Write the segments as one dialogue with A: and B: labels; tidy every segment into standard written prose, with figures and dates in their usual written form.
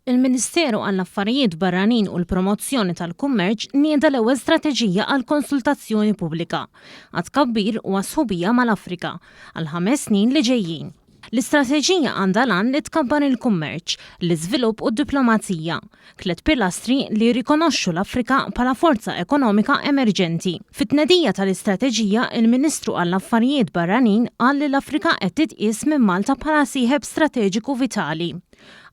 A: Il-Ministeru għall-Affarijiet Barranin u l-Promozzjoni tal-Kummerċ nieda l-ewwel strateġija għall-konsultazzjoni pubblika għat-tkabbir u għas-sħubija mal-Afrika għall-ħames snin li ġejjin. L-istrateġija għandha l-għan li tkabbar il-kummerċ, l-iżvilupp u d-diplomazija, tliet pilastri li jirrikonoxxu l-Afrika bħala forza ekonomika emerġenti. Fit-tnedija tal-istrateġija, il-Ministru għall-Affarijiet Barranin qal li l-Afrika qed titqies minn Malta bħala sieħeb strateġiku vitali.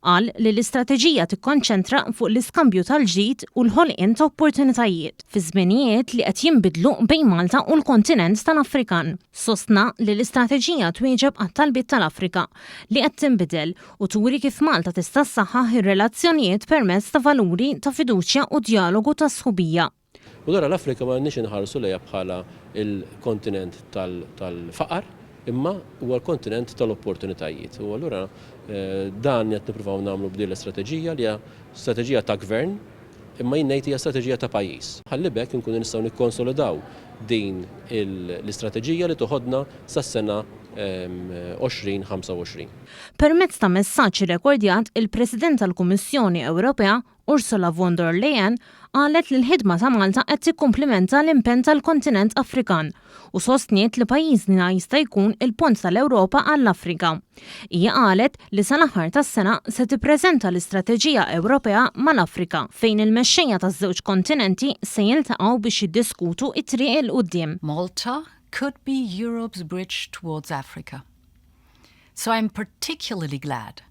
A: Qal li l-istrateġija tikkonċentra fuq l-iskambju tal-ġid u l-ħolqien ta' opportunitajiet fi żminijiet li qed jinbidlu bejn Malta u l-kontinent tal-Afrikan. Sostna li l-istrateġija twieġeb għat-talbiet tal-Afrika li qed tinbidel u turi kif Malta tista' ssaħħaħ ir-relazzjonijiet permezz ta' valuri ta' fiduċja u djalogu ta' sħubija.
B: U allura l-Afrika ma għandniex inħarsu lejha bħala l-kontinent tal-faqar, imma huwa l-kontinent tal-opportunitajiet. U allura dan qed nippruvaw nagħmlu b'din l-istrateġija li hija strateġija ta' gvern, imma jien ngħid hija strateġija ta' pajjiż. Ħalli b'hekk inkunu nistgħu nikkonsolidaw din l-istrateġija li toħodna sas-sena 2025.
A: Permezz ta' messaġġ irrekordjat, il-President tal-Kummissjoni Ewropea, Ursula von der Leyen qalet li l-ħidma ta' Malta qed tikkumplimenta l-impenn tal-kontinent Afrikan u sostniet li pajjiżna jista' jkun il-pont tal-Ewropa għall-Afrika. Hija qalet li sal-aħħar tas-sena se tippreżenta l-istrateġija Ewropea mal-Afrika fejn il-mexxejja taż-żewġ kontinenti se jiltaqgħu biex jiddiskutu t-triq 'il quddiem.
C: Malta could be Europe's bridge towards Africa. So I'm particularly glad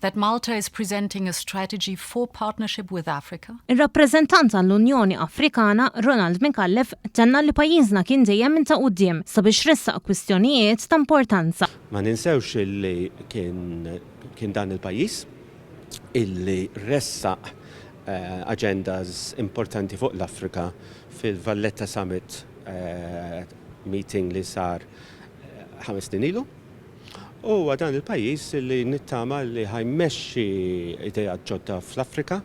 C: that Malta is presenting a strategy for partnership with Africa.
A: Ir-rappreżentant għall-Unjoni Afrikana, Ronald Micallef, tenna li pajjiżna kien dejjem minn ta' quddiem sabiex ressaq kwistjonijiet ta' importanza.
D: Ma ninsewx illi kien kien dan il-pajjiż illi ressaq agendas importanti fuq l-Afrika fil-Valletta Summit meeting li sar 5 snin ilu. U huwa dan il-pajjiż li nittama li ħa jmexxi ideat ġodda fl-Afrika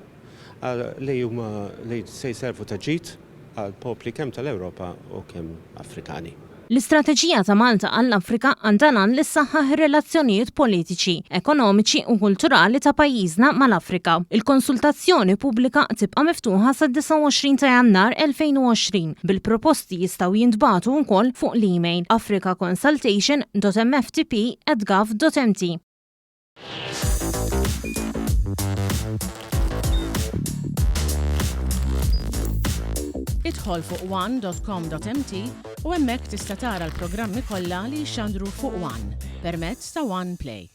D: li huma li se jservu ta' ġid għall-popli kemm tal-Ewropa u kemm Afrikani.
A: L-istrateġija ta' Malta għall-Afrika għandha l-għan li ssaħħaħ ir-relazzjonijiet politiċi, ekonomiċi u kulturali ta' pajjiżna mal-Afrika. Il-konsultazzjoni pubblika tibqa' miftuħa sad-29 ta' Jannar 2020, bil-proposti jistgħu jintbagħtu wkoll fuq l-email africaconsultation.mftp@gov.mt.
E: Idħol fuq one.com.mt u hemmhekk tista' tara l-programmi kollha li jixxandru fuq One permezz ta' One Play.